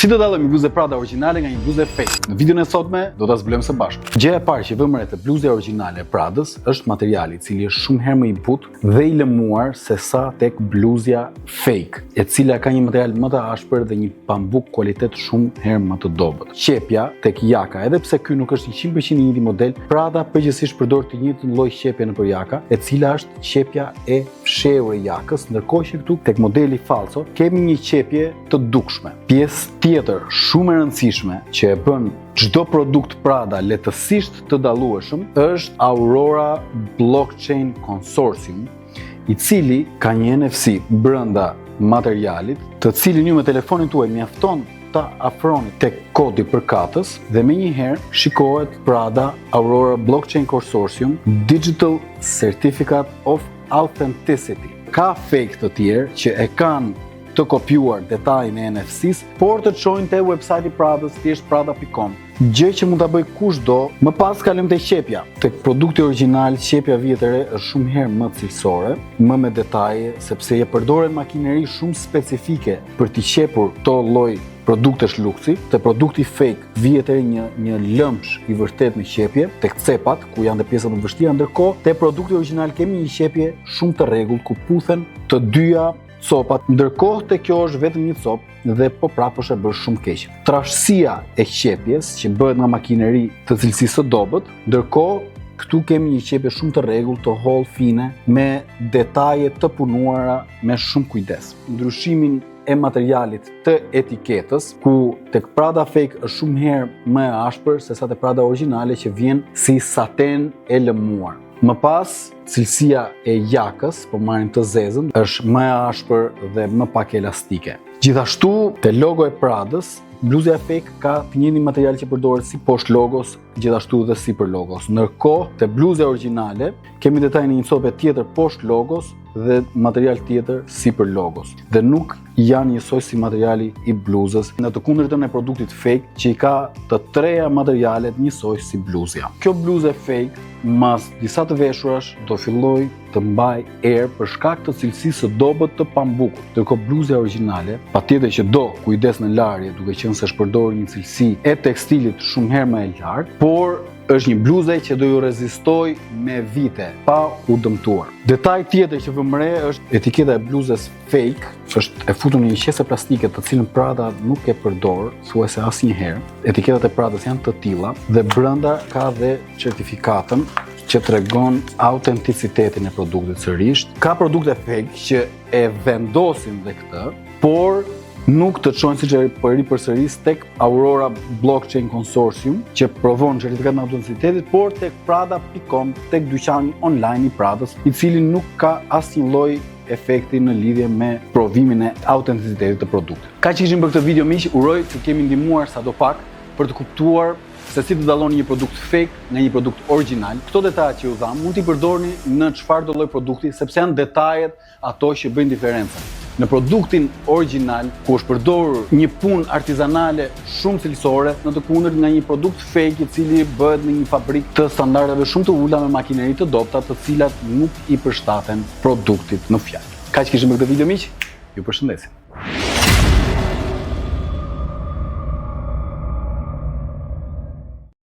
Si të dallojmë një bluzë Prada origjinale nga një bluzë fake? Në videon e sotme do ta zbulojmë së bashku. Gjëja e parë që vëmë re te bluzja origjinale e Pradës është materiali, i cili është shumë herë më i butë dhe i lëmuar se sa tek bluzja fake, e cila ka një material më të ashpër dhe një pambuk kualitet shumë herë më të dobët. Qepja tek jaka, edhe pse ky nuk është 100% i njëjti model, Prada përgjithsisht përdor të njëjtën lloj qepje nëpër jaka, e cila është qepja e fshehur e jakës, ndërkohë që këtu tek modeli falso kemi një qepje të dukshme. Pjesë tjetër shumë e rëndësishme që e bën çdo produkt Prada lehtësisht të dallueshëm është Aurora Blockchain Consortium, i cili ka një NFC brenda materialit, të cilin ju me telefonin tuaj mjafton ta afroni tek kodi përkatës dhe menjëherë shikohet Prada Aurora Blockchain Consortium Digital Certificate of Authenticity. Ka fake të tjerë që e kanë të kopjuar detajin e NFC-s, por të çojnë te website i Pradës, thjesht prada.com. Gjë që mund ta bëj kushdo. Më pas kalojmë te qepja. Tek produkti origjinal, qepja vihet re është shumë herë më cilësore, më me detaje, sepse e përdoren makineri shumë specifike për t'i qepur këto lloj produktesh luksi. Te produkti fake vihet re një një lëmsh i vërtet në qepje, tek cepat ku janë dhe pjesët më të vështira, ndërkohë te produkti origjinal kemi një qepje shumë të rregullt ku puthen të dyja copat, ndërkohë te kjo është vetëm një copë dhe po prapë është e bërë shumë keq. Trashësia e qepjes që bëhet nga makineri të cilësisë së dobët, ndërkohë këtu kemi një qepje shumë të rregullt, të hollë, fine, me detaje të punuara me shumë kujdes. Ndryshimin e materialit të etiketës, ku tek Prada fake është shumë herë më e ashpër se sa te Prada origjinale që vjen si saten e lëmuar. Më pas, cilësia e jakës, po marrim të zezën, është më e ashpër dhe më pak elastike. Gjithashtu, te logo e Pradës, bluzja fake ka të njëjtin material që përdoret si poshtë logos, gjithashtu dhe sipër logos. Ndërkohë, te bluzja origjinale kemi detajin e një cope tjetër poshtë logos dhe material tjetër sipër logos. Dhe nuk janë njësoj si materiali i bluzës, në të kundërtën e produktit fake që i ka të treja materialet njësoj si bluzja. Kjo bluzë fake, mas disa të veshurash, do filloj të mbaj erë për shkak të cilësisë së dobët të pambukut. Ndërkohë bluzja origjinale, patjetër që do kujdes në larje, duke qenë se është përdorur një cilësi e tekstilit shumë herë më e lartë, por është një bluze që do ju rezistoj me vite pa u dëmtuar. Detaj tjetër që vëmë re është etiketa e bluzës fake, është e futur në një qese plastike të cilën Prada nuk e përdor thuajse asnjëherë. Etiketat e Pradës janë të tilla dhe brenda ka dhe certifikatën që tregon autenticitetin e produktit sërish. Ka produkte fake që e vendosin dhe këtë, por nuk të çojnë siç e po e ripërsëris tek Aurora Blockchain Consortium që provon certifikatën e autenticitetit, por tek Prada.com, tek dyqani online i Pradës, i cili nuk ka asnjë lloj efekti në lidhje me provimin e autenticitetit të produktit. Kaq ishim për këtë video miq, uroj të kemi ndihmuar sado pak për të kuptuar se si të dalloni një produkt fake nga një produkt origjinal. Këto detaje që ju dham mund t'i përdorni në çfarëdo lloj produkti, sepse janë detajet ato që bëjnë diferencën. Në produktin origjinal, ku është përdorur një punë artizanale shumë cilësore, në të kundërt nga një produkt fake i cili bëhet në një fabrikë të standardeve shumë të ulta me makineri të dobta, të cilat nuk i përshtaten produktit në fjalë. Kaq kishim për këtë video miq, ju përshëndesim.